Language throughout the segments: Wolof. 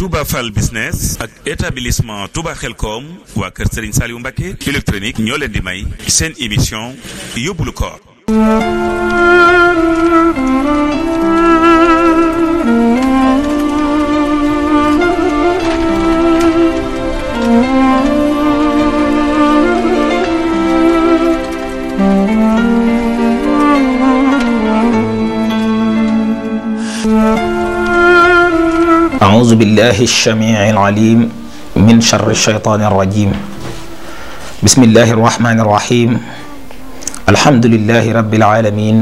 Touba Fall Business ak établissement Touba Xelkom waa kër Serigne Saliou Mbacké électronique ñoo leen di may seen émission yóbbulu koor. أعوذ بالله السميع العليم من شر الشيطان الرجيم بسم الله الرحمن الرحيم الحمد لله رب العالمين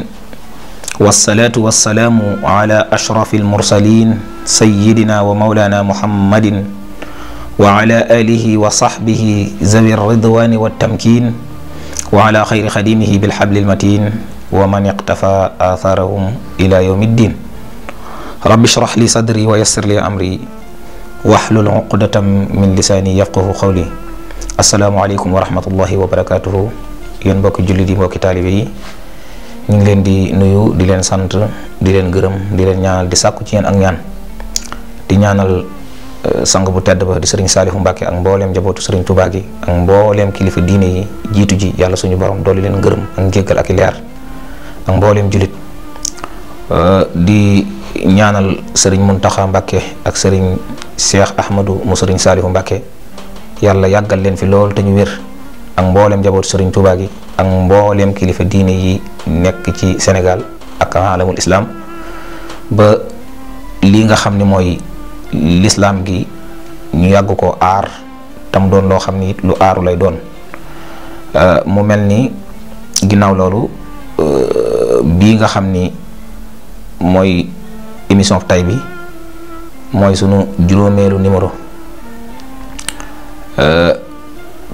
والصلاة والسلام على أشرف المرسلين سيدنا ومولانا محمد وعلى آله وصحبه ذوي الرضوان والتمكين وعلى خير خديمه بالحبل المتين ومن اقتفى آثارهم إلى يوم الدين rabbi shrah li sadri wa yassir li amri wahlul uqdatam min lisaani yafqahu qawli. asalaamaaleykum wa rahmatullahi wa barakatuhu. yéen mbokki jullit yi mbokki taalibe yi ñu ngi leen di nuyu di leen sant di leen gërëm di leen ñaanal di sàkku ci yéen ak ñaan di ñaanal sang bu tedd ba di sëriñ Saalihu Mbàkke ak mbooleem njabootu sëriñ Tuubaa gi ak mbooleem kilifa diine yi jiitu ji yàlla suñu borom dooli leen gërëm ak njéggal ak i leer ak mbooleem jullit di ñaanal sëriñ Muntaxa Mbàkke ak sëriñ Cheikh Ahmadou mu sëriñ Saalihu Mbàkke yàlla yàggal leen fi lool te ñu wér ak mbooleem njabootu sëriñ Tuubaa gi ak mbooleem kilifa diine yi nekk ci Sénégal ak alamul islam ba lii nga xam ne mooy lislaam gi ñu yàgg ko aar tam doon loo xam ni it lu aaru lay doon. mu mel ni ginnaaw loolu bii nga xam ni mooy émission tay bi mooy sunu juróomeelu numéro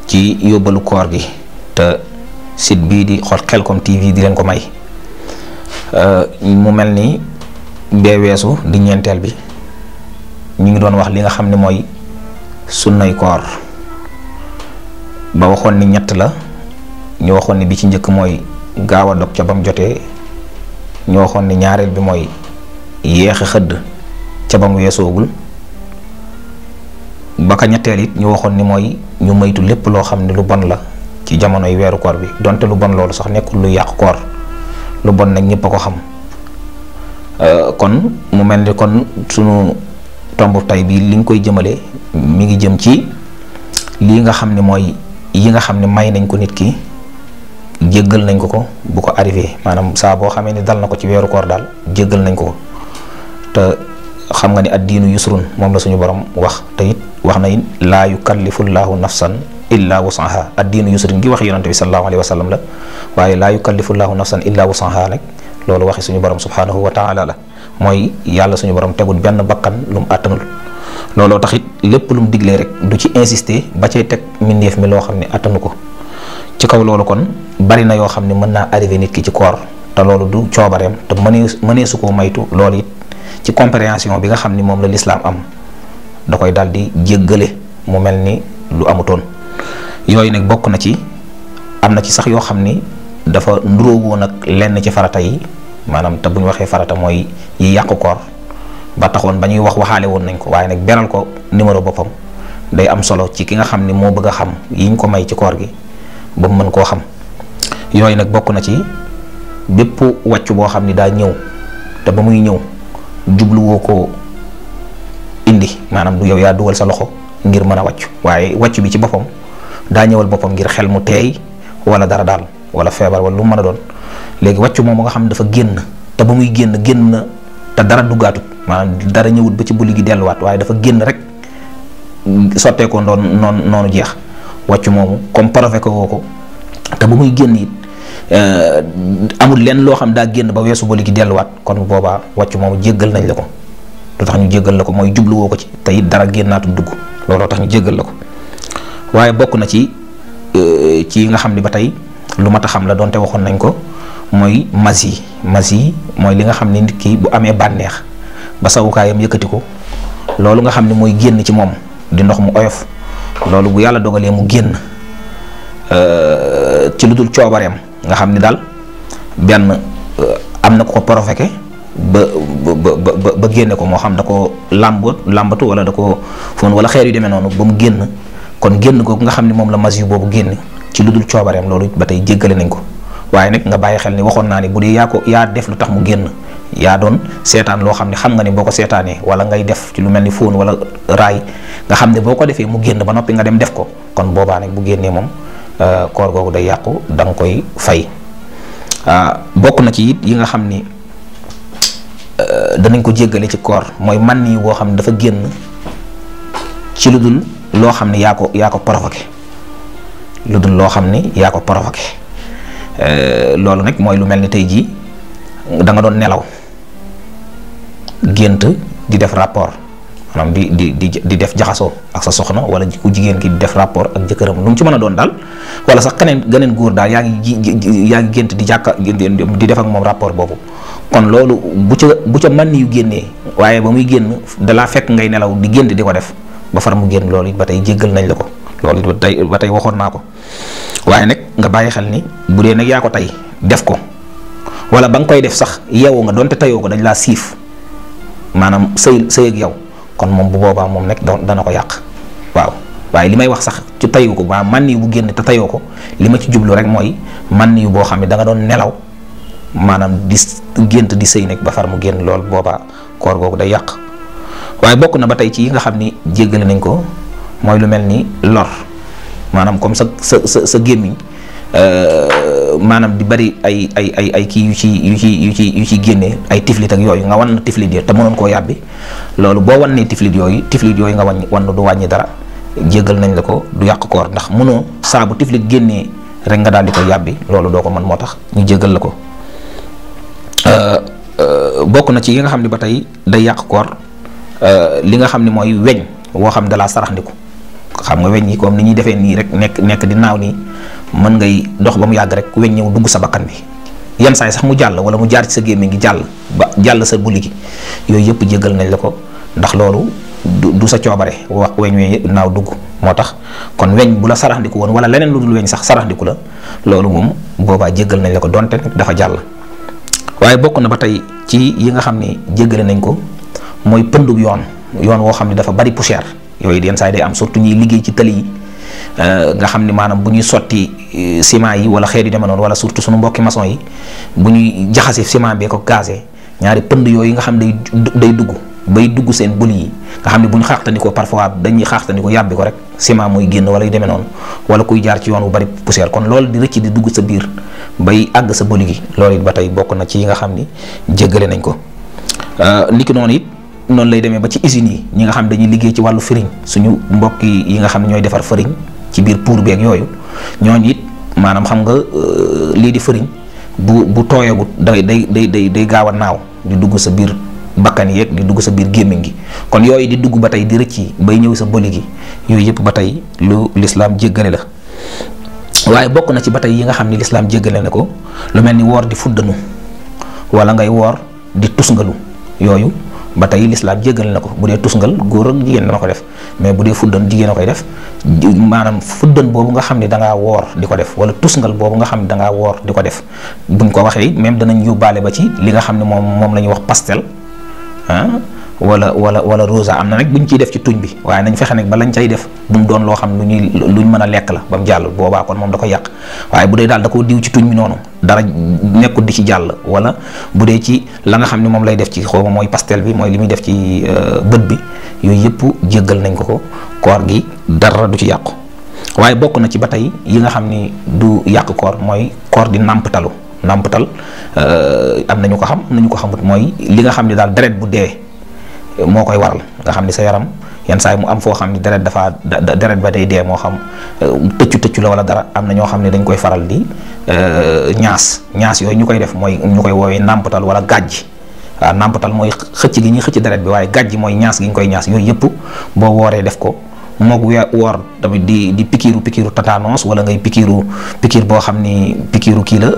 ci yóbbalu koor gi te site bii di Xelkom TV di leen ko may. mu mel ni bee weesu di ñeenteel bi ñu ngi doon wax li nga xam ne mooy sunnay koor ba waxoon ni ñett la. ñu waxoon ni bi ci njëkk mooy gaaw a dog ca bam jotee. ñu waxoon ni ñaareel bi mooy yéex a xëdd ca ba mu weesoogul. ba ka ñetteel it ñu waxoon ni mooy ñu moytu lépp loo xam ne lu bon la ci jamonoy weeru koor bi donte lu bon loolu sax nekkul lu yàq koor lu bon nag ñëpp a ko xam. kon mu mel ni kon sunu tombu tay bi li nga koy jëmale mi ngi jëm ci lii nga xam ne mooy yi nga xam ne may nañ ko nit ki jéggal nañ ko bu ko arrivé maanaam saa boo xamee ni dal na ko ci weeru koor daal jéggal nañ ko te xam nga ni ad-diinu yusrun moom la suñu borom wax te it wax na it laa yukallifullahu nafsan illa wusaha ad-diinu yusrun gi wax yonante bi sallallahu alayhi wa sallam la waaye laa yukallifullahu nafsan illa wusaha nag loolu waxi suñu borom subhanahu wa taala la mooy yàlla suñu borom tegul benn bakkan lu mu àttanul. looloo tax it lépp lu mu diglee rek du ci insister ba cay teg mbindeef mi loo xam ne àttanu ko. ci kaw loolu kon bari na yoo xam ne mën naa arrivé nit ki ci koor te loolu du coobareem te mënee su koo maytu loolu it ci compréhension bi nga xam ni moom la lislaam am da koy daal di jéggale mu mel ni lu amutoon. yooyu nag bokk na ci am na ci sax yoo xam ni dafa nduróowoo nag lenn ci farata yi maanaam te bu ñu waxee farata mooy yi yàqu koor ba taxoon ba ñuy waxaale woon nañ ko waaye nag beral ko numéro boppam day am solo ci ki nga xam ni moo bëgg a xam yiñ ko may ci koor gi ba mu mën koo xam. yooyu nag bokk na ci bépp wàccu boo xam ni daa ñëw te ba muy ñëw jubluwoo ko indi maanaam du yow yaa dugal sa loxo ngir mën a wàccu waaye wàccu bi ci boppam daa ñëwal boppam ngir xel mu teey wala dara daal wala feebar wala lu mu mën a doon. léegi wàccu moom nga xam ne dafa génn te ba muy génn na te dara duggaatut maanaam dara ñëwut ba ci buli gi delluwaat waaye dafa génn rek sotteekoo noonu jeex. wàccu moomu comme parfait ko woo ko te ba muy génn it amul lenn loo xam daa génn ba weesu ba léegi delluwaat kon boobaa wàccu moomu jéggal nañ la ko. lu tax ñu jéggal la ko mooy jubluwoo ko ci te it dara génnaatu dugg looloo tax ñu jéggal la ko. waaye bokk na ci nga xam ni ba tey lu mat a xam la donte waxoon nañ ko mooy masi mooy li nga xam ni nit ki bu amee bànneex ba sawukaayam yëkkati ko loolu nga xam ni mooy génn ci moom di ndox mu oyof. loolu bu yàlla dogalee mu génn ci lu dul coobareem nga xam ni daal benn am na ko provoqué ba ba génne ko moo xam da ko làmbatu wala da ko foon wala xeer yu demee noonu ba mu génn kon génn googu nga xam ne moom la mas yu boobu génn ci lu dul coobareem loolu ba tey jéggale nañ ko. waaye nag nga bàyyi xel ni waxoon naa ni bu dee yaa def lu tax mu génn yaa doon seetaan loo xam ne xam nga ni boo ko seetaanee wala ngay def ci lu mel ni fóon wala raay nga xam ne boo ko defee mu génn ba noppi nga dem def ko kon boobaa nag bu génnee moom koor googu day yàqu da nga koy fay. bokk na ci it yi nga xam ni danañ ko jéggale ci koor mooy man yi boo xam ne dafa génn ci lu dul loo xam ne yaa ko provoqué lu dul loo xam ni yaa ko provoqué loolu nag mooy lu mel ni tey jii da nga doon nelaw gént di def rapport maanaam di def jaxasoo ak sa soxna wala ku jigéen ki di def rapport ak jëkkëram lu mu ci mën a doon daal wala sax geneen góor daal yaa ngi gént di di def ak moom rapport boobu kon loolu bu ca man yu génnee waaye ba muy génn dalaa fekk ngay nelaw di gént di ko def ba far mu génn loolu it ba tey jéggal nañ la ko loolu it ba tey waxoon naa ko waaye nag nga bàyyi xel ni bu dee nag yaa ko tey def ko wala ba nga koy def sax yeewu nga donte tayoo ko dañ laa siif maanaam sëy ak yow kon moom bu boobaa moom nag dana ko yàq waaw waaye li may wax sax ci tayu ko ba man yu bu génn te tayoo ko li ma ci jublu rek mooy man yu boo xam ne da nga doon nelaw maanaam di gént di sëy nag ba far mu génn lool boobaa koor googu day yàq waaye bokk na ba tey ci yi nga xam ni jéggale nañ ko mooy lu mel ni lor maanaam comme sa gémmiñ maanaam di bari ay kii yu ci génne ay tiflit ak yooyu nga wan na tiflit yi te mënoon koo yàbbi loolu boo wan ne tiflit yooyu nga wan du wàññi dara jéggal nañ la ko du yàq koor ndax mënoo saa bu tiflit génnee rek nga daal di ko yàbbi loolu doo ko mën moo tax ñu jéggal la ko. bokk na ci yi nga xam ne ba tey day yàq koor li nga xam ne mooy weñ woo xam ne dalaa saraxndiku xam nga weñ yi comme ni ñuy defee nii rek nekk di naaw nii mën ngay dox ba mu yàgg rek weñ ñëw dugg sa bakkan bi yenn saa yi sax mu jàll wala mu jaar ci sa gémmiñ gi jàll sa buli gi yooyu yëpp jéggal nañ la ko ndax loolu du sa coobare weñ we naaw dugg moo tax kon weñ bu la saraxndiku woon wala leneen lu dul weñ sax saraxndiku la loolu moom boobaa jéggal nañ la ko donte nag dafa jàll. waaye bokk na ba tey ci yi nga xam ne jéggale nañ ko mooy pëndub yoon woo xam ne dafa bari poussière yooyu yenn saa yi day am surtout ñuy liggéey ci tali yi nga xam ne maanaam bu ñuy sotti ciment yi wala xeet yu demee noonu wala surtout suñu mbokki maçon yi bu ñuy jaxase ciment bee ko gazé ñaari pënd yooyu nga xam ne day dugg seen bëli yi nga xam ne bu ñu xaaxtandikoo parfois dañuy xaaxtandikoo yàbbi ko rek ciment muy génn wala yu demee noonu wala kuy jaar ci yoon bu bari poussière kon loolu di rëcc di dugg sa biir bay àgg sa bëli gi loolu it ba tey bokk na ci yi nga xam ni jéggale nañ ko niki noonu it noonu lay demee ba ci usines yi ñi nga xam dañuy liggéey ci wàllu fëriñ suñu mbokk yi nga xam ne ñooy defar fëriñ ci biir pour beeg yooyu ñooñu it maanaam xam nga lii di fëriñ bu tooyagut day gaaw a naaw di dugg sa biir bakkan yeeg di dugg sa biir gémmiñ gi kon yooyu di dugg ba tey di rëcc bay ñëw sa bëli gi yooyu yëpp ba tey lu lislaam jéggale la waaye bokk na ci ba tey yi nga xam ne lislaam jéggale na ko lu mel ni woor di fuddanu wala ngay woor di tusngalu yooyu ba tey lislaam jéggal na ko bu dee tusngal góor ak jigéen dana ko def mais bu dee fuddan jigéen a koy def maanaam fuddan boobu nga xam ne dangaa woor di ko def wala tusngal boobu nga xam ne dangaa woor di ko def buñ ko waxee même danañ yóbbaale ba ci li nga xam ne moom la ñuy wax pastel wala rosa am na nag buñ ciy def ci tuñ bi waaye nañ fexe nag ba lañ cay def bu mu doon loo xam luñ mën a lekk la ba mu jàll boobaa kon moom da ko yàq waaye bu dee daal da ko diw ci tuñ bi noonu dara nekkul di ci jàll wala bu dee ci la nga xam ne moom lay def ci xaw ma mooy pastel bi mooy li muy def ci bët bi yooyu yëpp jéggal nañ ko koor gi dara du ci yàqu waaye bokk na ci ba tey yi nga xam ni du yàq koor mooy koor di nàmptalu nàmptal am nañu ko xam am nañu ko xamut mooy li nga xam ne daal deret bu dee moo koy waral nga xam ni sa yaram yenn saa yi mu am foo xam ni deret ba day dee moo xam tëccu la wala dara am na ñoo xam ne dañ koy faral di ñaas yooyu ñu koy def mooy ñu koy woowee nàmpatal wala gàjj waaw nàmpatal mooy xëcc gi ñuy xëcc deret bi waaye gàjj mooy ñaas gi ñu koy ñaas yooyu yëpp boo wooree def ko moog woor tamit di pikiiru tétanos wala ngay pikiir boo xam ni pikiiru kii la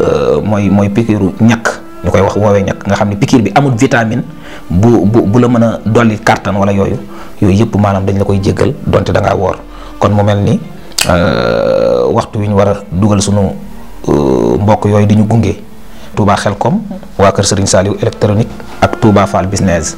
mooy pikiiru ñàkk ñu koy wax woowee ñàkk nga xam ne pikiir bi amul vitamine bu la mën a dolli kàttan wala yooyu yëpp maanaam dañ la koy jéggal donte da ngaa woor kon mu mel ni waxtu wi ñu war a dugal sunu mbokk yooyu di ñu gunge Touba Xelkom waa kër Serigne Saliou électronique ak Touba Fall business.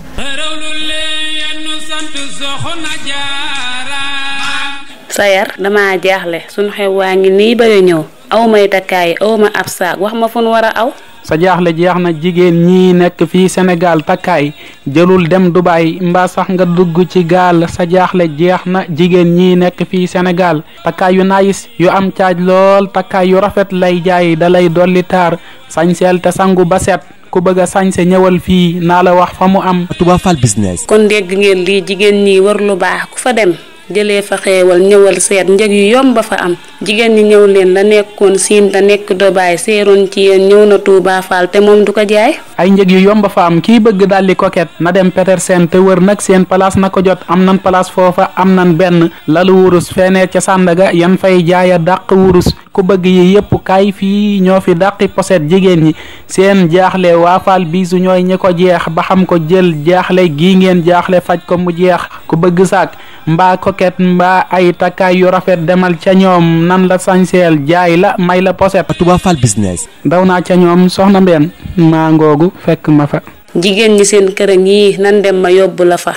Sayar dama jaaxle sunu xew waa ngi nii ba ñëw aw may takkaay aw ma ab saak wax ma fu nu war a aw. sa jaaxle jeex na jigéen ñi nekk fii Sénégal takkaay jëlul dem Dubaay mbaa sax nga dugg ci gaal sa jaaxle jeex na jigéen ñi nekk fii Sénégal takkaay yu naayis yu am caaj lool takkaay yu rafet lay jaay dalay dolli taar sañseel te sangu ba set ku bëgg a sañse ñëwal fii naa la wax fa mu am. Touba Fall business. kon dégg ngeen lii jigéen ñi war lu baax ku fa dem jëlee fa xeewal ñëwal seet njëg yu yomb ba fa am jigéen ñi ñëw leen la nekkoon Siin te nekk Dubaay seeroon ci yéen ñëw na Touba Fall te moom du ko jaay. ay njëg yu yomb fa am kii bëgg daldi coquette na dem Petersen te wër nag seen place na ko jot am nan place foofa am nan benn lalu wurus fenee ca Sandaga yan fay jaaya dàq wurus ku bëgg yi yépp kaay fii ñoo fi dàqi poset jigéen ñi seen jaaxle waa Fall bisu ñooy ñi ko jeex ba xam ko jël jaaxle gii ngeen jaaxle faj ko mu jeex ku bëgg saak mbaa coquette mbaa ay takkaay yu rafet demal ca ñoom nan la sañseel jaay la may la poset. Touba Fall business. daw naa ca ñoom soxna Mbène maa ngoogu fekk ma fa. jigéen ñi seen kër yi nan dem ma yóbbu la fa.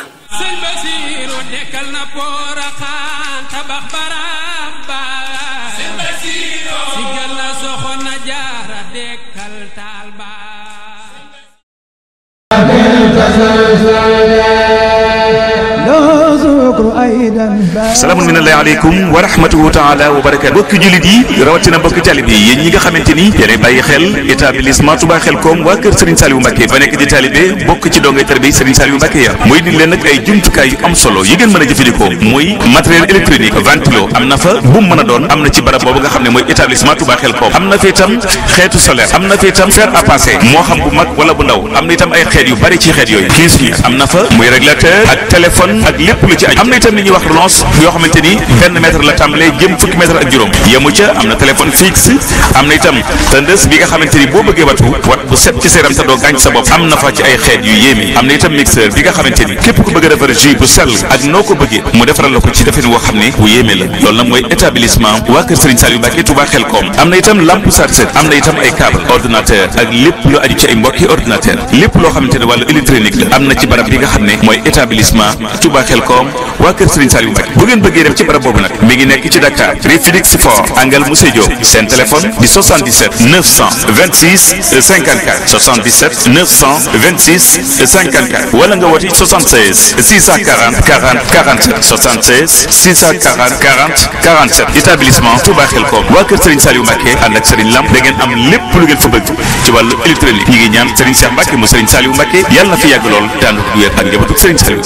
salaamun minallahi aleykum wa rahmatuhu taala wa barakatu bokki jullit yi rawatina bokki talibé yi yéen ñi nga xamante ni yéenay bàyyi xel établissement Touba Xelkom waa kër Serigne Saliou Mbacké fa nekk di talibé bokk ci dongay tarbiya Serigne Saliou Mbacké ya muy di leen nag ay jumtukaay yu am solo yi ngeen mën a jëfandikoo muy matériel électronique ventilo am na fa bu mu mën a doon am na ci barab boobu nga xam ne mooy établissement Touba Xelkom am na fi itam xeetu solaire am na fi itam fer à passer moo xam bu mag wala bu ndaw am na itam ay xeet yu bari ci xeet yooyu cuisine am na fa muy régulateur ak téléphone ak lépp lu ci aju am na itam li ñuy wax relance yoo xamante ni benn mètre la tàmbalee jëm fukki mètre ak juróom yemu ca am na téléphone fixe am na itam tëndës bi nga xamante ni boo bëggee wat bu set ci seeram te doo gaañ sa bopp am na fa ci ay xeet yu yéeme am na itam mixeur bi nga xamante ni képp ku bëgg a defar jus bu sell ak noo ko bëggee mu defaral la ko ci defin woo xam ne bu yéeme la loolu nag mooy établissement waa kër Serigne Saliou Mbacké Touba Xelkom am na itam lampe chargeur am na itam ay câble ordinateur ak lépp lu aju ci ay mbokki ordinateur lépp loo xamante ne wàllu électronique la am na ci barab bi nga xam ne mooy établissement Touba Xelkom waa kër Serigne Saliou Mbacké bu ngeen bëggee dem ci barab boobu nag mi ngi nekk ci Dakar rue Félix Faure angle Moussé Diop seen téléphone di 77 926 54 77 926 54 wala nga woti 76 640 40 47 76 640 40 47 établissement Touba Xelkom waa kër Serigne Saliou Mbacké ànd ak Serigne Lamp da ngeen am lépp lu ngeen fa bëgg ci wàllu électronique ñi ngi ñaan Serigne Cheikh Mbacké mu Serigne Saliou Mbacké yàlla na fi yàgg lool tànn bu wér ak njabootu Serigne Saliou.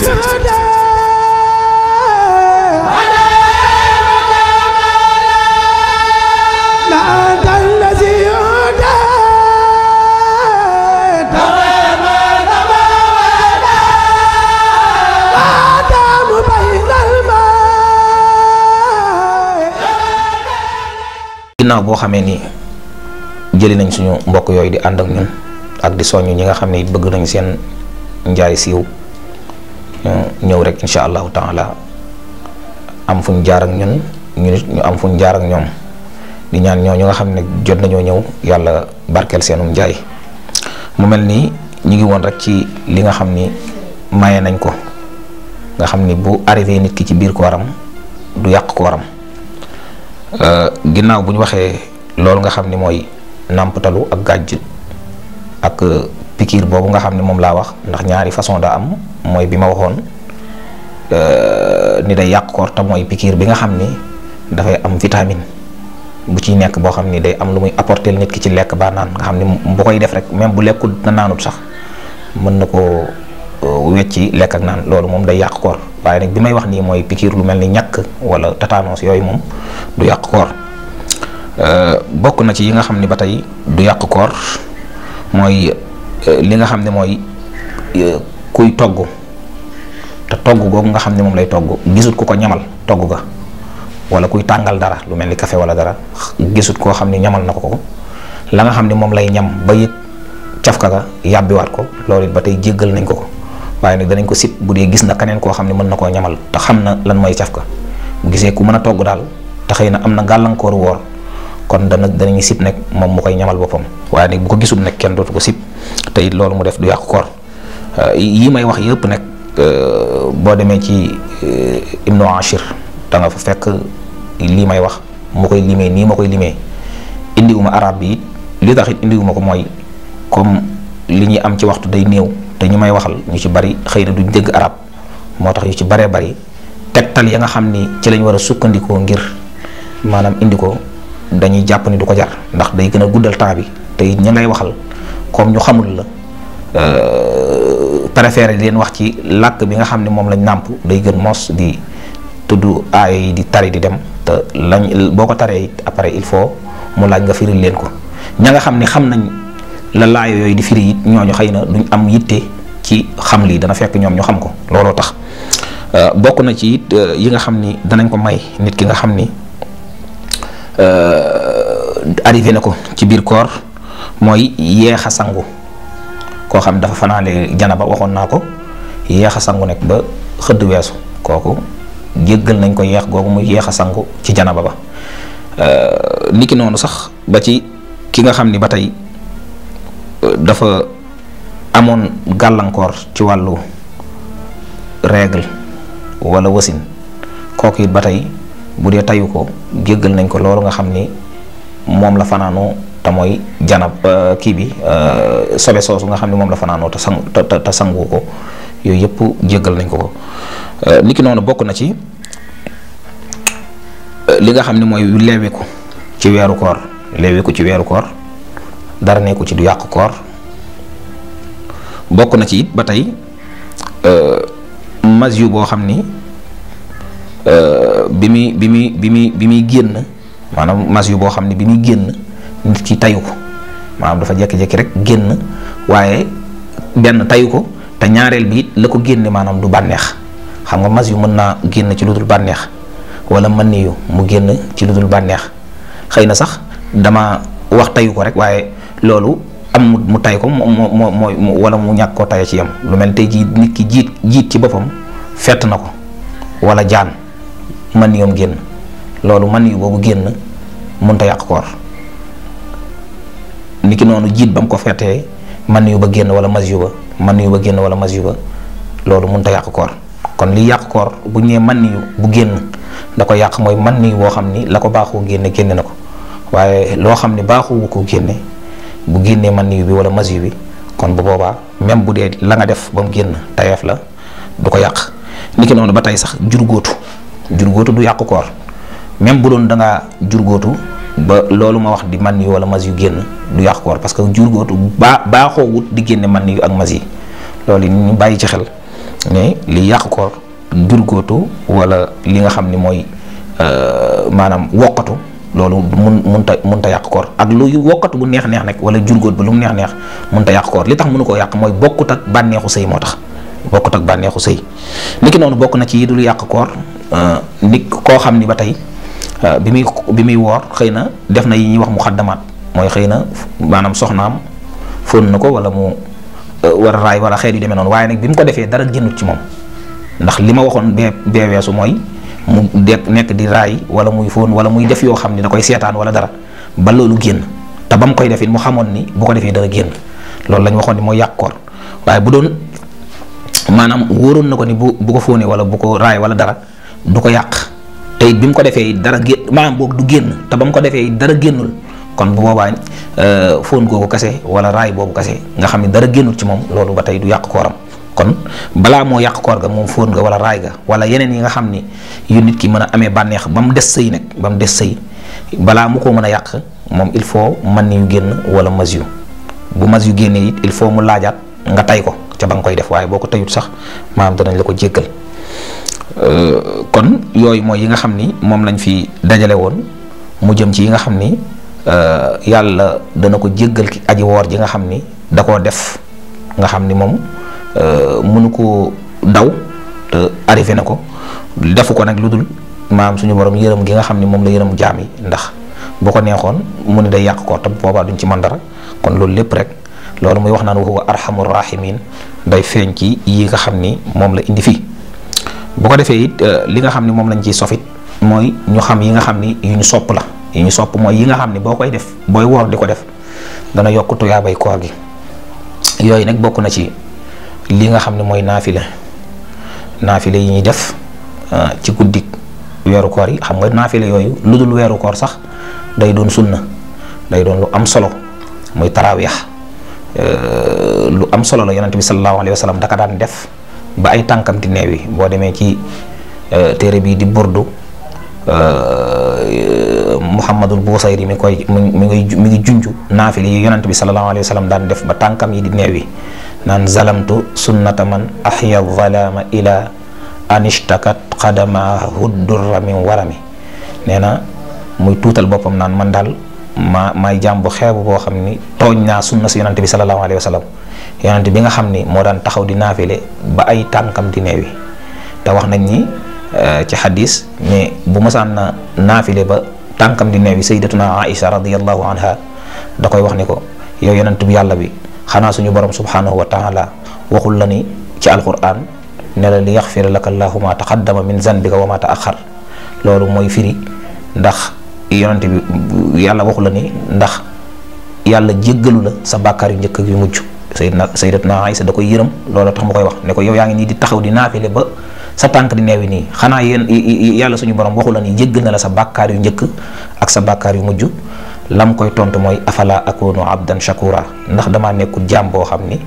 ginnaaw boo xamee ni jëli nañ suñu mbokk yooyu di ànd ak ñun ak di soññ ñi nga xam ne bëgg nañ seen njaay siiw ñëw rek incha allahu taala am fuñ jaar ak ñun ñu am fuñ jaar ak ñoom di ñaan ñooñu nga xam ne jot nañoo ñëw yàlla barkeel seenum njaay mu mel nii ñu ngi woon rek ci li nga xam ni maye nañ ko nga xam ni bu arrivé nit ki ci biir kooram du yàq kooram ginnaaw bu ñu waxee loolu nga xam ni mooy nàmpatalu ak gàjj ak pikiir boobu nga xam ne moom laa wax ndax ñaari façon daa am mooy bi ma waxoon ni day yàq koor te mooy pikiir bi nga xam ni dafay am vitamine bu ciy nekk boo xam ni day am lu muy apporter nit ki ci lekk ba naan nga xam ni bu koy def rek même bu lekkul na naanut sax mën na koo wecci lekk ak naan loolu moom day yàq koor waaye nag bi may wax nii mooy pikiir lu mel ni ñàkk wala tétanos yooyu moom du yàq koor bokk na ci yi nga xam ni ba tey du yàq koor mooy li nga xam ne mooy kuy togg te togg googu nga xam ne moom lay togg gisut ku ko ñamal togg ga wala kuy tàngal dara lu mel ni café wala dara gisut koo xam ni ñamal na ko la nga xam ne moom lay ñam ba yëg cafka ga yàbbiwaat ko loolu it ba tey jéggal nañ ko waaye nag danañ ko sib bu dee gis na keneen koo xam ne mën na koo ñamal te xam na lan mooy cafka bu gisee ku mën a togg daal te xëy na am na gàllankooru woor kon danañu sib nag moom mu koy ñamal boppam waaye nag bu ko gisul nag kenn dootu ko sib te it loolu mu def du yàqu koor yi may wax yëpp nag boo demee ci Ibnu Ashir da nga fa fekk lii may wax mu koy limee nii ma koy limee. indiwuma arab bi it li tax it indiwuma ko mooy comme li ñuy am ci waxtu day néew te ñu may waxal ñu ci bari xëy na duñ dégg arab moo tax yu ci baree bari tegtal ya nga xam ni ci lañ war a sukkandikoo ngir maanaam indi ko dañuy jàpp ni du ko jar ndax day gën a guddal temps bi te it ña ngay waxal comme ñu xamul la préféré leen wax ci làkk bi nga xam ne moom lañ nàmp day gën mos di tudd aaya yi di tari di dem te lañ boo ko taree it après il faut mu laaj nga firil leen ko ña nga xam ne xam nañ la laaya yooyu di firi it ñooñu xëy na duñ am yitte ci xam lii dana fekk ñoom ñu xam ko looloo tax bokk na ci it yi nga xam ni danañ ko may nit ki nga xam ni arrivé na ko ci biir koor mooy yeex a sangu koo xam dafa fanaale janaba waxoon naa ko yeex a sangu nekk ba xëdd weesu kooku jéggal nañ ko yeex googu muy yeex a sangu ci janaba ba niki noonu sax ba ci ki nga xam ni ba tey dafa amoon gàllankoor ci wàllu règle wala wasin kooku it ba tey bu dee tayu ko jéggal nañ ko loolu nga xam ni moom la fanaanoo te mooy janab kii bi sobe soosu nga xam ni moom la fanaanoo te sangu ko yooyu yëpp jéggal nañ ko ko niki noonu bokk na ci li nga xam ne mooy leewiku ci weeru koor leewiku ci weeru koor dara nekku ci du yàq koor bokk na ci it ba tey mas yu boo xam ni bi muy génn maanaam mas yu boo xam ni bi muy génn nit ki tayu ko maanaam dafa jékki-jékki rek génn waaye benn tayu ko te ñaareel bi it la ko génne maanaam du bànneex xam nga mas yu mën naa génn ci lu dul bànneex wala mën niyu mu génn ci lu dul bànneex xëy na sax dama wax tayu ko rek waaye loolu am mu tay ko mooy wala mu ñàkk koo taye ci yam lu mel tey jii nit ki jiit ci boppam fett na ko wala jaan mën niyum génn loolu mën niyu boobu génn mënta yàq koor ni ki noonu jiit ba mu ko fettee mën niyu ba génn wala mas yu ba mën niyu ba génn wala mas yu ba loolu mënta yàq koor kon li yàq koor bu ñëwee mën niyu bu génn da ko yàq mooy mën niyu boo xam ni la ko baaxoo génne génne na ko waaye loo xam ne baaxuwu ko génne bu génnee man niyu bi wala mas yu bi kon bu boobaa même bu dee la nga def ba mu génn tayeef la du ko yàq ni ki noonu ba tey sax jurgóotu du yàq koor même bu doon da ngaa jurgóotu ba loolu ma wax di man niyu wala mas yu génn du yàq koor parce que jurgóotu baaxoo wut di génne man niyu ak mas yi loolu ñu bàyyi ci xel ne li yàq koor jurgóotu wala li nga xam ni mooy maanaam wokkatu loolu munta yàq koor ak lu wokkatu bu neex nag wala jurgóot ba lu mu neex munta yàq koor li tax mënu koo yàq mooy bokkut ak bànneexu sëy moo tax bokkut ak bànneexu sëy niki noonu bokk na ci yi dul yàq koor nit koo xam ni ba tey bi muy woor xëy na def na yi ñuy wax mu xaddamaat mooy xëy na maanaam soxnaam fóon na ko wala mu war a raay wala xeet yu demee noonu waaye nag bi mu ko defee dara génnut ci moom ndax li ma waxoon bee weesu mooy mu nekk di raay wala muy fóon wala muy def yoo xam ni da koy seetaan wala dara ba loolu génn te ba mu koy def it mu xamoon ni bu ko defee dara génn loolu la ñu waxoon ni mooy yàq koor waaye bu doon maanaam wóoroon na ko ni bu ko fóonee wala bu ko raay wala dara du ko yàq te it bi mu ko defee dara génn maanaam boog du génn te ba mu ko defee dara génnul kon bu boobaa fóon googu kase wala raay boobu kase nga xam ni dara génnul ci moom loolu ba tey du yàq kooram. kon balaa moo yàq koor ga moom fóon nga wala raay ga wala yeneen yi nga xam ni yu nit ki mën a amee bànneex ba mu des sëy nag ba mu des sëy balaa mu ko mën a yàq moom il faut man ni yu génn wala mas yu bu mas yu génnee it il faut mu laajaat nga tay ko ca ba nga koy def waaye boo ko tayut sax maanaam danañ la ko jéggal kon yooyu mooy yi nga xam ni moom lañ fi dajale woon mu jëm ci yi nga xam ni yàlla dana ko jéggal ki aji woor ji nga xam ni da koo def nga xam ni moom mënu ko daw te arrivé na ko defu ko nag lu dul maam suñu borom yërëm gi nga xam ni moom la yërëm jaam yi ndax bu ko neexoon mu ne day yàq ko te boobaa duñ ci mën dara kon loolu lépp rek loolu muy wax naan wa huwa arhamur rahimin day feeñ ci yi nga xam ni moom la indi fii bu ko defee it li nga xam ni moom lañ ciy sofit mooy ñu xam yi nga xam ni yu ñu sopp la yi ñu sopp mooy yi nga xam ni boo koy def booy woor di ko def dana yokk tuyaabay koor gi yooyu nag bokk na ci li nga xam ne mooy naafile yi ñuy def ci guddik weeru koor yi. xam nga naafile yooyu lu dul weeru koor sax day doon sunna, day doon lu am solo, muy taraawiix lu am solo la. yonent bi sallallahu alayhi wa sallam daka daan def ba ay tànkam di neewi. boo demee ci téere bii di burdu Muhammadul Busayri mi ngi junju naafile yi yonent bi sallallahu alayhi wa sallam daan def ba tànkam yi di neewi, naan zalamtu sunnata man ahya zalama ila anishtakat qadamahu durra min warami. nee na muy tuutal boppam naan man daal maay jaam bu xeebu boo xam ni tooñ naa sunna si yonent bi sallallahu alayhi wa sallam, yonent bi nga xam ni moo daan taxaw di naafile ba ay tànkam di neewi. te wax nañ ni ci xadis mais bu masaan na naafile ba tànkam di neewi, sayyidatuna Aïcha radiyallahu anha da koy wax ni ko, yow yonent bi yàlla bi, xanaa suñu borom subhanahu wa taala waxul la ni ci alquran ne la li yaxfira laka allahu ma taqaddama min zanbika wa ma taaxar. loolu mooy firi ndax yonent bi yàlla waxul la ni ndax yàlla jéggalu la sa bàkkaar yu njëkk yu mujj. sayyidatuna Aïcha da koy yërëm, loolu tax mu koy wax ne ko yow yaa ngi nii di taxaw di naafile ba sa tànk di neewi nii, xanaa yàlla suñu borom waxu la ni jéggal na la sa bàkkaar yu njëkk ak sa bàkkaar yu mujj. lam koy tontu mooy afala akunu abdan shakura, ndax damaa nekkul jaam boo xam ni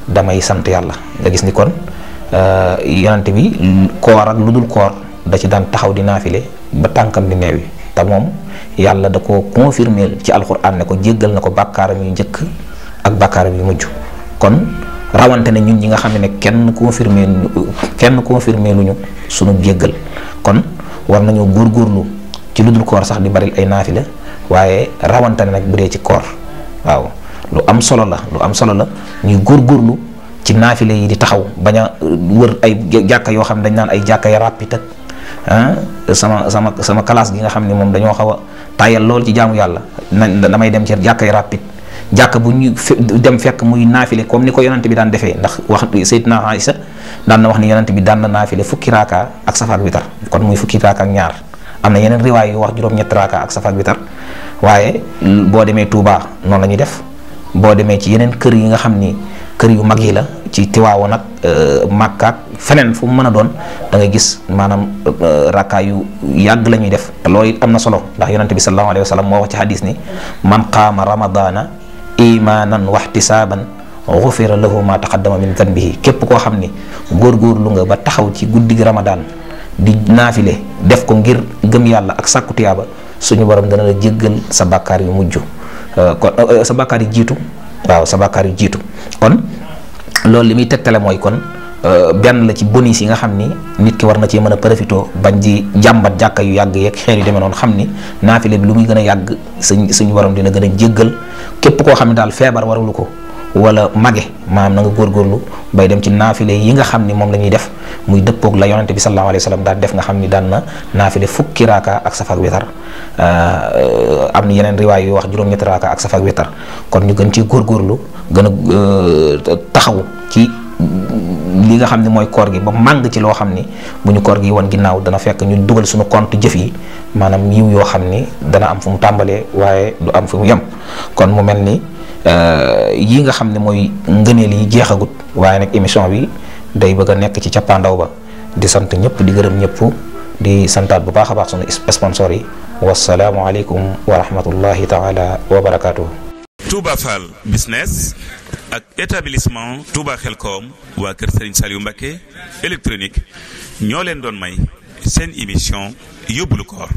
damay sant yàlla. nga gis ni kon yonent bi koor ak lu dul koor da ci daan taxaw di naafile ba tànkam di neewi. te moom yàlla da ko confirmer ci alquran ne ko jéggal na ko bàkkaaram yu njëkk ak bàkkaaram yu mujj. kon rawante ne ñun ñi nga xam ne kenn confirmer luñu sunu jéggal, kon war nañoo góorgóorlu ci lu dul koor sax di bari ay naafile, waaye rawante ne nag bu dee ci koor. waaw lu am solo la ñuy góorgóorlu ci naafile yi di taxaw, bañ a wër ay jàkka yoo xam ne dañ naan ay jàkka ya rapide ak sama classe gi nga xam ne moom dañoo xaw a tayal lool ci jaamu yàlla. damay dem ci jàkka ya rapide, jàkka bu ñu dem fekk muy naafile comme ni ko yonent bi daan defee. ndax wax Sayyidina Aïcha daan na wax ni yonent bi daan na naafile fukki raaka ak safa ak witar, kon muy fukki raaka ak ñaar. am na yeneen riwaay yu wax juróom-ñetti raaka ak safa ak witar. waaye boo demee Touba noonu la ñuy def, boo demee ci yeneen kër yi nga xam ni kër yu mag yi la ci Tiwaawoon nag Makka ak feneen fu mu mën a doon, da ngay gis maanaam rakkaa yu yàgg la ñuy def. te loolu it am na solo, ndax yonent bi sallallahu alayhi wa sallam moo wax ci hadis ni man qaama ramadana imanan waxtisaaban xufira lahu ma taqaddama min zanbihi. képp koo xam ni góorgóorlu nga ba taxaw ci guddi gi Ramadan di naafile def ko ngir gëm yàlla ak sàkku tiyaaba, suñu borom dana la jéggal sa bàkkaar yu mujj, kon sa bàkkaar yu jiitu. waaw sa bàkkaar yu jiitu. kon loolu li muy tegtale mooy kon benn la ci bonus yi nga xam ni nit ki war na cee mën a profité, bañ di jàmbat jàkka yu yàgg yeeg xeer yu demee noonu. xam ni naafile bi lu muy gën a yàgg suñu borom dina gën a jéggal képp koo xam ne daal feebar warulu ko wala mage, maanaam na nga góorgóorlu bay dem ci naafile yi nga xam ni moom la ñuy def muy dëppoog la yonente bi sallallahu alayhi wa sallam daan def, nga xam ni daan na naafile fukki raaka ak safa ak witar. am na yeneen riwaay yu wax juróom-ñetti raaka ak safa ak witar. kon ñu gën ci góorgóorlu, gën a taxaw ci li nga xam ne mooy koor gi ba màng ci loo xam ni bu ñu koor gi woon ginnaaw dana fekk ñu dugal suñu compte jëf yi, maanaam yiw yoo xam ni dana am fu mu tàmbalee waaye du am fu mu yem. kon mu mel ni yi nga xam ne mooy ngëneel yi jeexagut, waaye nag émission bi day bëgg a nekk ci cappaandaw ba. di sant ñëpp, di gërëm ñëpp, di santaat bu baax a baax sunu sponsor yi. wasalaamu aleykum wa rahmatullahi taala wa barakaatuhu. Touba Fall business ak établissement Touba Xelkom waa kër Serigne Saliou Mbacké électronique ñoo leen doon may seen émission yóbbulu koor.